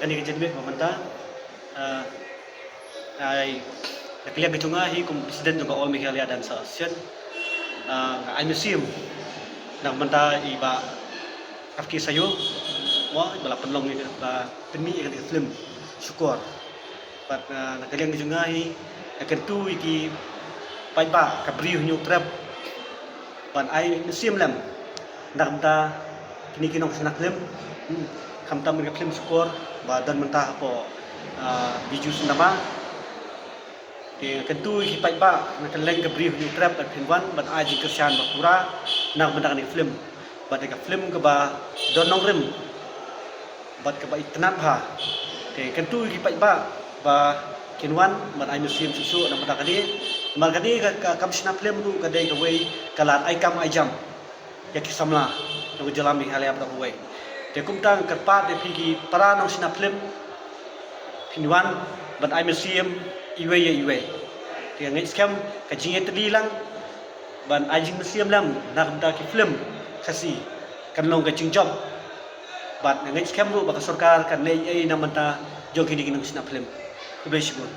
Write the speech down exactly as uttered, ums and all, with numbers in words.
Kane ka janmiet ba mynta, ah, ai, na ka liang ka jong nga hi kum president jong ka All Meghalaya Dance Association, ah, nga ai mynsiem na ka bynta i Bah Kharki Sayo, mo, ba la pynlong ïa ka, ba pynmih ïa ka film Shukor. Bad, ah, na ka liang ka jong nga hi, nga kyntu ïa ki paidbah ka Bri Hynñiewtrep ban ai mynsiem lem na ka bynta kine ki nongshna film, hmm, khamtam ka film Shukor ba don mynta hapoh, ah, Bijou Cinema. Te nga kyntu ïa ki paidbah na kylleng ka Bri Hynñiewtrep ban phin wan ban ai jingkyrshan ba pura na ka bynta kane ka film. Bad ka film kaba don nongrim bad kaba itynnad bha. Te kyntu ïa ki paidbah ba kin wan ban ai mynsiem shuh shuh na ka bynta kane. Namar kane ka, ka kam shna film ruh ka dei kawei ka lad ai kam ai jam ïa ki samla jong ka jylla Meghalaya baroh kawei. Te kumta nga kyrpad ïa phi ki para nongshna film, phin wan ban ai mynsiem iwei ïa iwei. Te nga ngeit skhem ka jingïatylli lang ban ai jingmynsiem lem na ka bynta ki film Khasi kan long ka jingjop. Bad nga ngeit skhem ruh ba ka sorkar kan leh ei ei na ka bynta jong kine ki nongshna film. Khublei shibun.